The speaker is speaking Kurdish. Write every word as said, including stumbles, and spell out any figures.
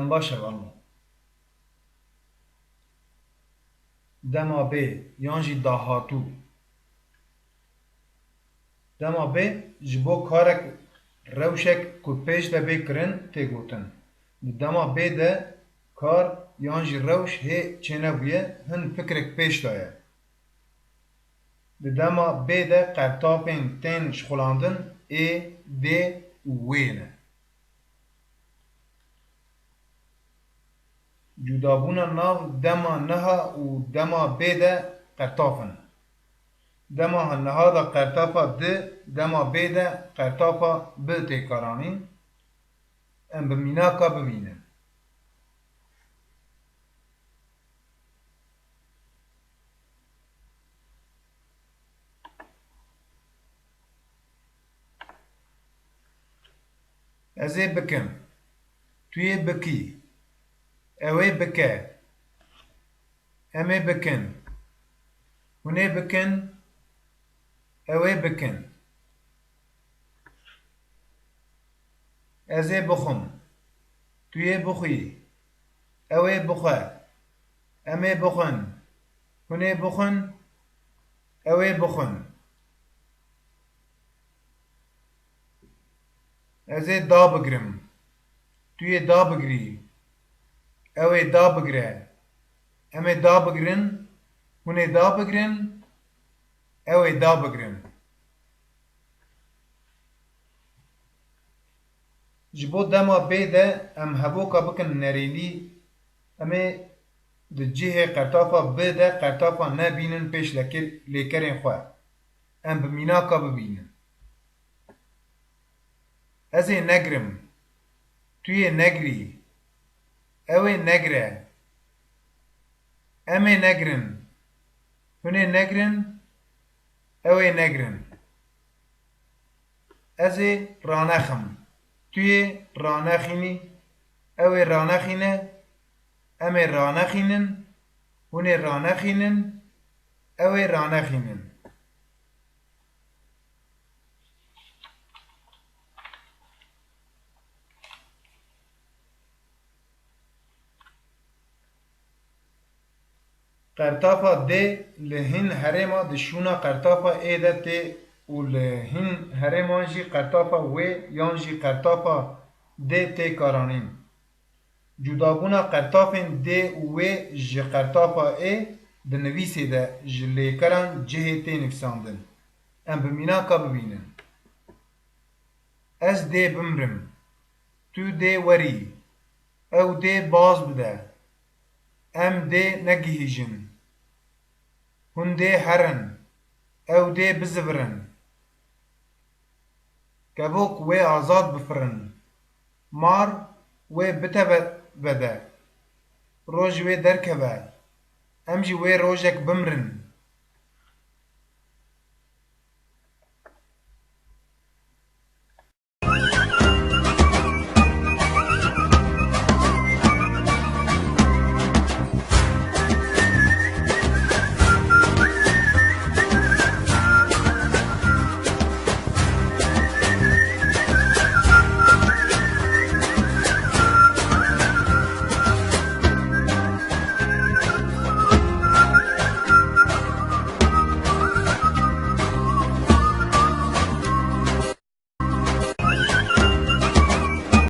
Baş e, Valmo. Dema bê yan jî dahatû. Dema bê ji bo karek, rewşek ku pêş de bê kirin tê gotin. Di dema bê de kar yan jî rewş hê çênebûye, hin fikrek pêş de ye. Di dema bê de qertafên tên şixulandin ê, dê û wê ne. Cudabûna nav dema niha û dema bê de qertaf in. Dema niha de qertafa di, dema bê de qertafa bi tê karanîn. Em bi mînaka bibînin. Ez ê bikim. Tu yê bikî. Ew ê bike. Em ê bikin. Hûn ê bikin. Ew ê bikin. Ez ê bixwim. Tu yê bixwî. Ew ê bixwe. Em ê bixwin. Hûn ê bixwin. Ew ê bixwin. Ez ê dabigirim. Tu yê dabigirî. Ew ê dabigire. Em ê dabigirin. Hûn ê dabigirin. Ew ê dabigirin. Ji bo dema bê de em hevoka bikin nerênî, em ê di cihê qertafa bi de qertafa ne bînin pêş lekir-, lêkerên xwe. Em bi mînaka bibînin. Ez ê negrim. Tu yê negrî. Ew ê negre. Em ê negrin. Hûn ê negrin. Ew ê negrin. Ez ê ranexim. Tu yê ranexînî. Ew ê ranexîne. Em ê ranexînin. Hûn ê ranexînin. Ew ê ranexînin. Qertafa D li hin herêma di şûna qertafa ê de tê û li hin herêman jî qertafa wê yan jî qertafa D tê karanîn. Cudabûna qertafên D û wê ji qertafa ê di nivîsê de ji lêkeran cihê tê nivîsandin. Em bi mînaka bibînin. Ez dê bimrim. Tu dê werî. Ew dê baz bide. Em dê negihîjin. Hûn dê herin. Ew dê bizivirin. Kevok wê azad bifirin. Mar wê biteve vede. Roj wê derkeve. Em jî wê rojek bimrin.